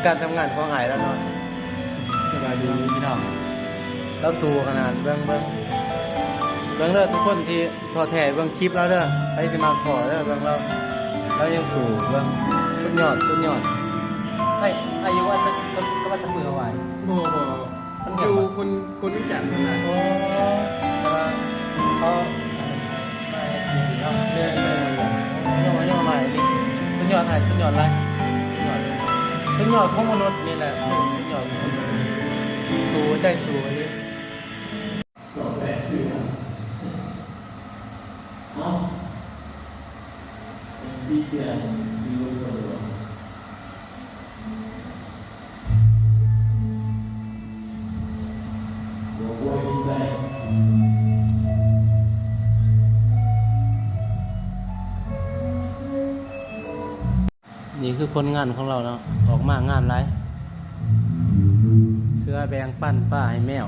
ການທຳງານຂອງອ້າຍລາວເນາະ. ສະບາຍດີພີ່ນ້ອງ. ລາວສູ້ຂະໜາດ. ເບິ່ງ ເບິ່ງ ເບິ່ງເດີ ທຸກຄົນທີ່ທໍ້ແທ້ ເບິ່ງຄລິບລາວເດີ. ໃຜທີ່ມັກທໍ້ເດີ ເບິ່ງລາວ ລາວຍັງສູ້. ເບິ່ງ ສຸດຍອດ ສຸດຍອດ. ໃຫ້ ໃຫ້ຢູ່ວ່າຈະ ກໍວ່າຈະມືເອົາໄວ້. ບໍ່ ບໍ່. ມັນຫຍັງວະ? ຢູ່ຄົນ ຄົນວຽງຈັນພຸ້ນນະ. ໂອ້ ແຕ່ວ່າເຂົາມາເຮັດຢູ່ນີ້ເນາະ. ແມ່ນໆ. ໂອ້ ຍັງວ່າ ຍັງວ່າຫຼາຍອີ່ຫຼີ. ສຸດຍອດ ອ້າຍ ສຸດຍອດຫຼາຍ ສຸດຍອດ ສຸດຍອດຂອງມະນຸດນີ້ແຫຼະ. ສຸດຍອດ ສູ້ ໃຈສູ້ອີ່ຫຼີ. ສອງແປດຄືຫຍັງ? ເອົ້າ ມີສຽງຢູ່ບໍ? ນີ້ຄືຜົນງານຂອງລາວເນາະ ອອກມາງາມຫຼາຍ. ເສືອແບ່ງປັນປາໃຫ້ແມວ.